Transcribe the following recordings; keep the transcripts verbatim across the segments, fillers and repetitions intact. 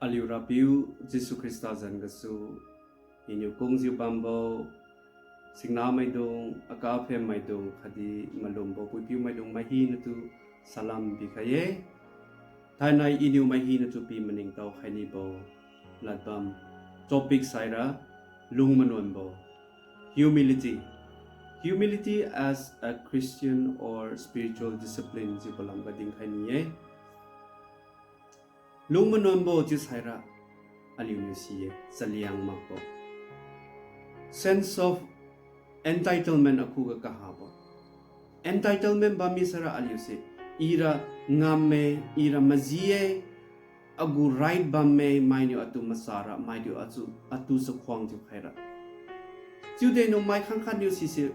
Aliu Rapiu Jesu Khrista zan gasu, iniu kungjiu bambo, singnamaidung, akaphen maidung, khatdi malumbo puipiu maidung mai hinatu salam pikhai-e. Thainai iniu mai hinatu pi maningtao khainibo ladbam topic saira, lung manuanbo. Humility. Humility as a Christian or spiritual discipline chiubo lamga dinkhai ni-e. Lung manuanbo chiu saira aliuniu si-e, chaliang makbo. Sense of entitlement akhuga kahabo. Entitlement bam mi saira aliuse, ira ngamme, ira maji-e, agu right bamme, mainiu atu machara, mainiu atu, atu chakhuangjiu khaira. Chiudeniu mai khangkhatniu sise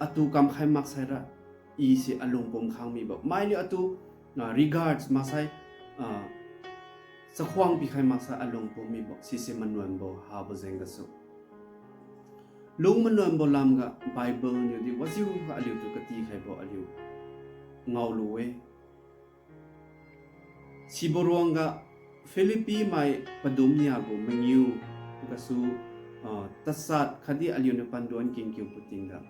atu kamkhai maksaira, ise alung pum khang mibo. Mainiu atu, ah, regards maksai, ah, chakhuang pikhai maksai alung pum mibo. Sise manuanbo habo jeng gasu. Lung manuanbo lamga Bible niudi wajiukha aliutu katikhaibo aliu ngaolu-e. Sibo ruangga Philippi mai padum niagu mangiu gasu, ah, tasat khatdi aliuniu panduan kingkiubo tingga,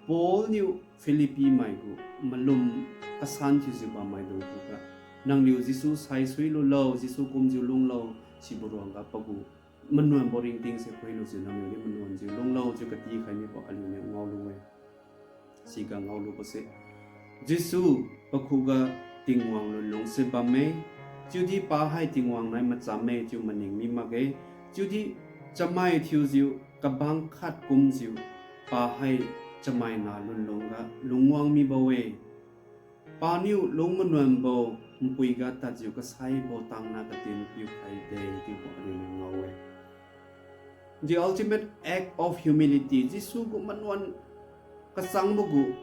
Paul niu Philippi maigu malum kasan thiujiu bammaidung khuga, nangliu Jesu saisui lulo, Jesu kumjiu lunglo, sibo ruangga pagu manuanbo ringtingse phuilujiu nangliudi manuanjiu lunglo chiu katikhai mibo aliuniu ngaolu-e. Siga ngaolubose, Jesu pakhuga Tingwang lunlungse bamme, chiudi pa hai Tingwang nai machamme chiu maning mi makge, chiudi chamai thiujiu kabang khat kumjiu pa hai chamaina lunlungga lungwang mibo-e. Paniu lung manuanbo npuiga tadjiu kasaibo tangna katin piukhaide chiubo aliuniu ngao-e. The ultimate act of humility, Jesu gu manuan kachangbo gu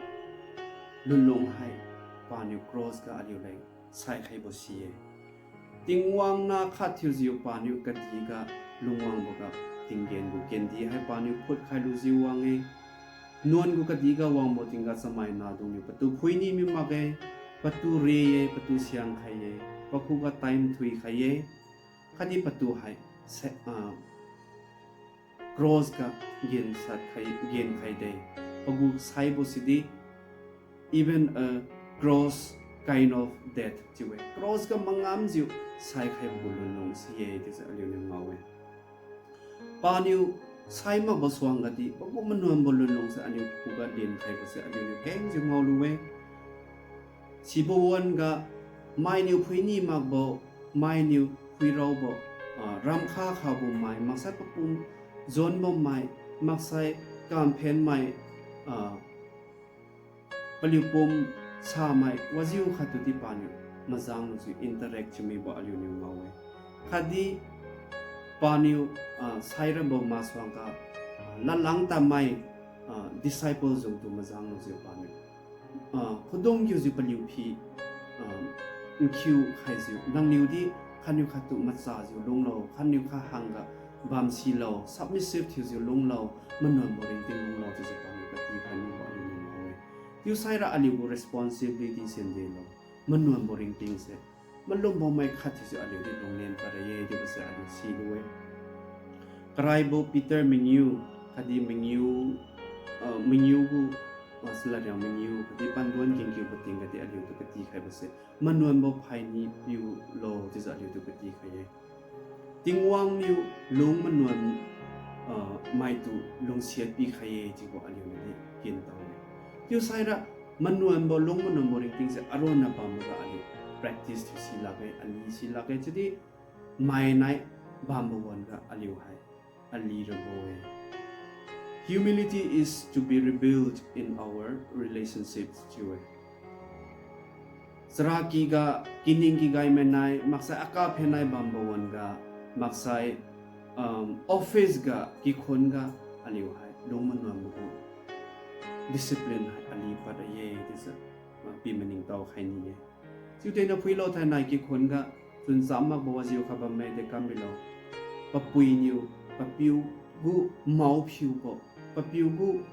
lunlung hai paniu cross ga aliuleng saikhaibo si-e. Tingwang na khat thiujiu paniu kadihga lungwangboga tinggen gu kendi hai paniu phutkhai lujiu wang-e. Nuan gu kadihga wangbo tingga chamainadungniu patu phuini mi makge, patu re-e, patu siang khai-e, pakhuga time thui khai-e, khatdi patu hai se, ah, cross ga gensat khai, gen khaide. Pagu saibo sidi, even a cross kind of death chiu-e. Cross ga mangamjiu saikhaibo gu lunlung si-e chiujiu aliuniu ngao-e. Paniu sai makbo suangga di, pagu manuanbo lunlungse aliu khuga lenkhaibo se aliuniu kengjiu ngaolu-e. Sibo wan-ga mainiu phuini makbo, mainiu phuiraobo, ah, ramkha khabo mai, maksai papum jonbo mai, maksai kamphen mai, ah, paliu pum samai wajiu khattudi paniu majang lujiu interact thiu mibo aliuniu ngao-e. Khatdi paniu, ah, sairabo masuangga, ah, ladlang tamai, ah, disciple jengtu majang lujiu paniu, ah, khudung kiujiu paliu phi, ah, nkhiu khaijiu, nangliudi khatniu khattu machajiu lunglo, khatniu khat hangga bamsilo, submissive thiujiu lunglo, manuanbo ringting lunglo chiujiu paniu katikhai mibo aliuniu ngao-e. Chiusaira aliu gu responsibility sendelo, manuanbo ringtingse malumbo mai khat thiujiu aliudi lunglen padra ye chiubose aliu silu-e. Karaibo Peter mangiu, khatdi mangiu, ah, mangiu gu, ah, salariang mangiu, khatdi panduan kingkiubo tingga di aliutu katikhaibo se, manuanbo phaini piulo chiujiu aliutu katikhai-e. Tingwang niu lung manuan, ah, maitu lungsiat pikhai-e chiubo aliuniudi kintao-e. Chiusaira manuanbo lung manuanbo ringtingse aronna bamboga aliu practice thiu si lakge, ali si lakge chiudi mai nai bambo wan-ga aliu hai ali rabo-e. Humility is to be rebuilt in our relationships chiu-e. Charaky ga kining kigai mai nai, maksai akaphen nai bambo wan-ga, maksai, um, office ga, kikhun ga, aliu hai lung manuanbo gu discipline hai ali padra ye chiujiu, ah, pi maningtao khai ni-e. Chiudi na phuilo thainai kikhun ga, chuncham makbo wajiu kha bamme de kam bilo. Papui niu, papiu gu mao phiubo, papiu gu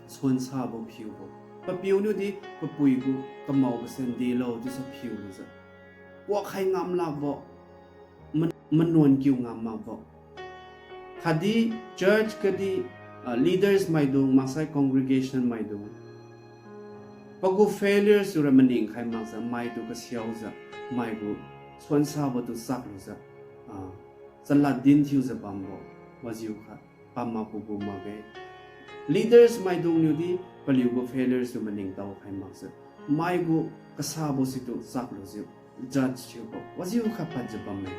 sunsabo phiubo. Papiu niudi papui gu kamaobo se ndelo chiujiu phiulujiu, wakhai ngam lakbo, man- manuan kiu ngam makbo. Khatdi church kadi, ah, leaders maidung, maksai congregation maidung, pagu failures tura maning khai makjiu, maitu kasiaojiu, maigu suansabo tu chaklujiu, ah, chalad din thiujiu bambo, wajiukha, pam makbo gu makge. Leaders maidungniudi paliugu failures tu maningtao khai makjiu, maigu kasabo situ chaklujiu, judge thiubo, wajiukha padjiu bamme.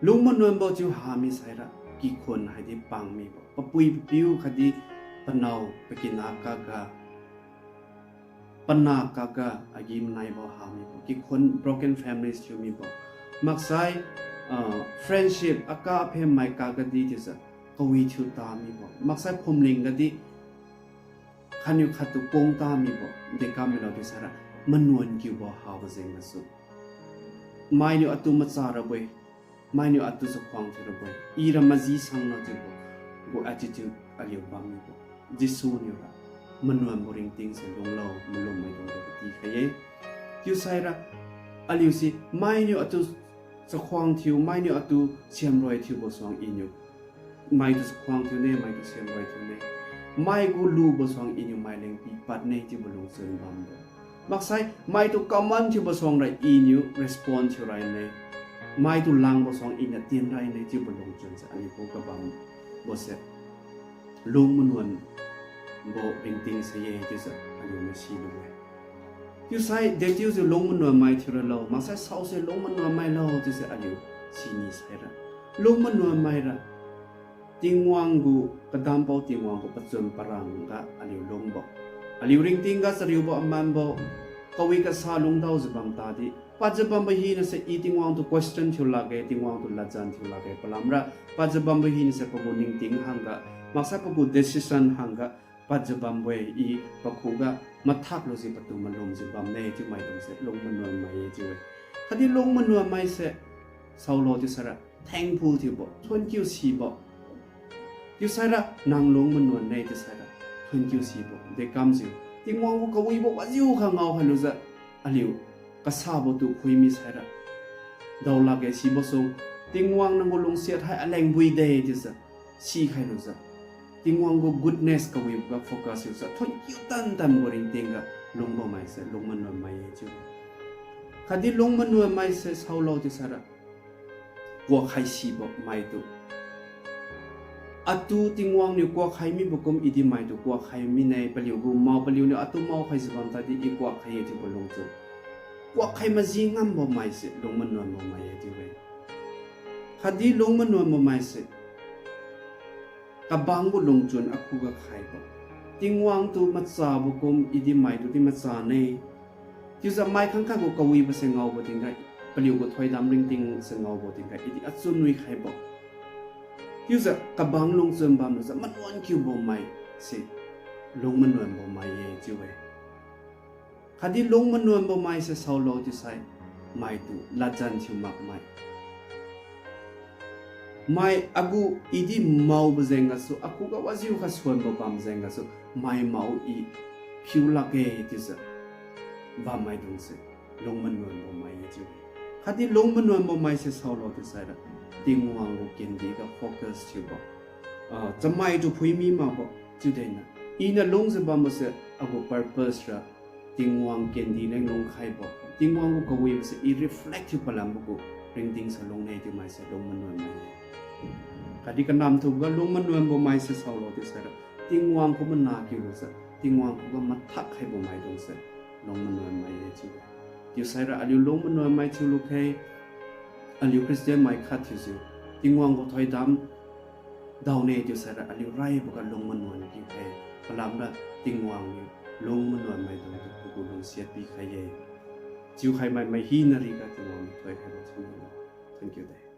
Lung manuanbo chiu hami saira, kikhun haidi pang mibo. Papui papiu khatdi panao pakina kaga, pana kaga agi-manaibo hamibo. Kikhun broken families thiu mibo. Maksai, ah, friendship aka aphem mai kagadi chiujiu kawi thiu ta mibo. Maksai phumling gadi khatniu khattu pung ta mibo. Dekam milo chiu saira, manuan kiubo habo jeng gasu, mainiu atu macha rabo-e, mainiu atu chakhuang thiu rabo-e, ira maji sanglo chiubo gu attitude aliu bam mibo. Jesu niura manuanbo ringting se lunglo, malum maidungtu katikhai-e. Chiu saira, aliu si mainiu atu chakhuang thiu, mainiu atu siamroi thiubo suang Iniu, maitu chakhuang thiune, maitu siamroi thiune, maigu lubo suang Iniu maileng pipadne chiubo lungchun bambo. Maksai maitu command thiubo suangra Iniu respond thiu raine, maitu langbo suang Iniu tien raine chiubo lungchun se aliu khuga bambose lung manuanbo ringting se-e chiujiu aliu masi lu-e. Chiusai dechiujiu lung manuanmai thiuralo, maksai saose lung manuanmailo chiuse aliu sini saira, lung manuanmaira Tingwang gu, kadampao Tingwang gu pachun parangga aliu lungbo, aliu ringting ga chariubo amanbo, kawi kasa lungdaojiu bam tadi, padjiu bambo hinase I Tingwang tu question thiu lakge, Tingwang tu ladjan thiu lakge, palamra padjiu bambo hinase pagu ningting hangga, maksai pagu decision hangga padjiu bambo-e, I pakhuga mathaklujiu patu malumjiu bamme chiu maidungse lung manuanmai-e chiu-e. Khatdi lung manuanmaise saolo chiu saira, thankful thiubo, thuonkiu sibo. Chiu saira nang lung manuanne chiu saira, thuonkiu sibo dekamjiu, Tingwang gu kawibo wajiukha ngao khailujiu, aliu kasabo tu phuimi saira, daolakge sibo sung, Tingwang nang gu lungsiat hai aleng buide chiujiu sikhailujiu, Tingwang gu goodness kawiboga focus thiujiu thuonkiu tantanbo ringtingga lungbo maise lung manuanmai-e chiu. Khatdi lung manuanmaise saolo chiu saira, kuak khai sibo maitu, atu Tingwang niu kuak khai mibo kum Idi maitu kuak khai mine, paliugu mao paliuniu atu mao khaijiu bam tadi I kuak khai-e chiubo lungchun, kuak khai maji ngambo maise lung manuanbo mai-e chiu-e. Khatdi lung manuanbo maise kabang gu lungchun akhuga khaibo, Tingwang tu machabo kum Idi maitudi machane. Chiujiu mai khangkhat gu kawibose ngaobo tingga, paliugu thoidam ringtingse ngaobo tingga Idi achun nuikhaibo, chiujiu kabang lungchun bamlujiu manuan kiubo maise lung manuanbo mai-e chiu-e. Khatdi lung manuanbo maise saolo chiusai, maitu ladjan thiu makmai. Mai agu Idi maobo jeng gasu, akhuga wajiukha suanbo bam jeng gasu, mai mao I phiu lakge chiujiu bammaidungse lung manuanbo mai-e chiu. Khatdi lung manuanbo maise saolo chiu saira, Tingwang gu kendiga focus thiubo, ah, chamai tu phuimi makbo, chiudena Iniu lungjiu bambose agu purpose ra Tingwang kendi leng lungkhaibo, Tingwang gu kawibose I reflect thiu palambo gu ringtingse lungne chiu maise lung manuanmai-e. Khatdi kanam thuboga lung manuanbo maise saolo chiu saira, Tingwang khuga mana kiulujiu, Tingwang khuga mathak khaibo maidungse lung manuanmai-e chiu-e. Chiu saira aliu lung manuanmai thiulu khe, aliu Christian mai khat thiujiu, Tingwang gu thoidam daone chiu saira aliu raiboga lung manuan kiu khe, palamra Tingwang niu lung manuanmaidungtu pagu lungsiat pikhai-e. Chiukhai mai mai hina riga Tingwang niu thoikhaibo thiu-e. Thank you de.